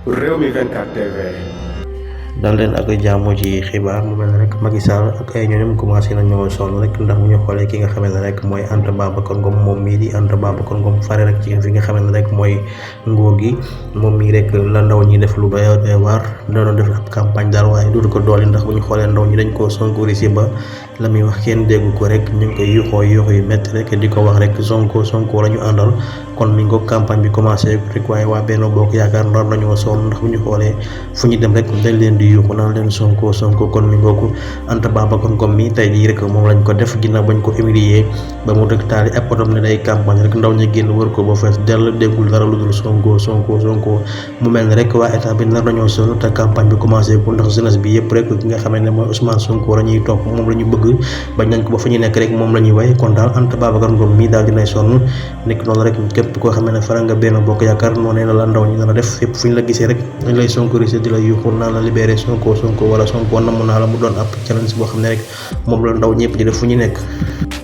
Rewmi 24 TV. dal leen ak jàmm ci xibaar mu mel ne rek Macky Sall ak ay ñoñam commencé nañoo sonn rek ndax bu ñu xoolee ki nga xamee ne rek mooy Anta Babacar Ngom moom mii di Anta Babacar Ngom fare rek ci fi nga xamee ne rek mooy nguur gi moom mii rek la ndaw ñi def lu doy waar doon def ab campagne daal waaye dootu ko doole ndax bu ñu xoolee ndaw ñi dañ koo sonkorisé ba la muy wax kenn déggu ko rek ñu ngi koy yuuxoo yu métti rek di ko wax rek Sonko la ñu àndal kon mi ngi ko campagne bi commencé rek waaye waa Benno Bokk Yaakaar ndar nañoo sonn ndax bu ñu xoolee fu ñu dem rek dañ leen di yuuxu naan leen Sonko kon mi ngooku Anta Babacar Ngom mi tey jii rek moom lañ ko def ginnaaw bañ ko humilier ba mu rek taali ab otom ne day campagne rek ndaw ñi génn wër ko ba fees dell déggul dara lu dul Sonko mu mel ne rek waa état bi nar nañoo sonn te campagne bi commencé ko ndax jeunesse bi yëpp rek ki nga xamee ne mooy Ousmane Sonko la ñuy topp moom la ñu bëgg bañ nañ ko ba fa ñu nekk rek moom la ñuy way kon daal Anta Babacar Ngom mii daal dinay sonn nekk noonu rek képp koo xamee ne fara nga Benno Bokk Yaakaar noonu la ndaw ñi dana def fépp fu ñu la gisee rek dañ lay sonkorisé di la yuuxu naan la libéré Sonko wala Sonko namm naa la mu doon ab challenge boo xam ne rek moom la ndaw ñëpp di def fu ñu nekk.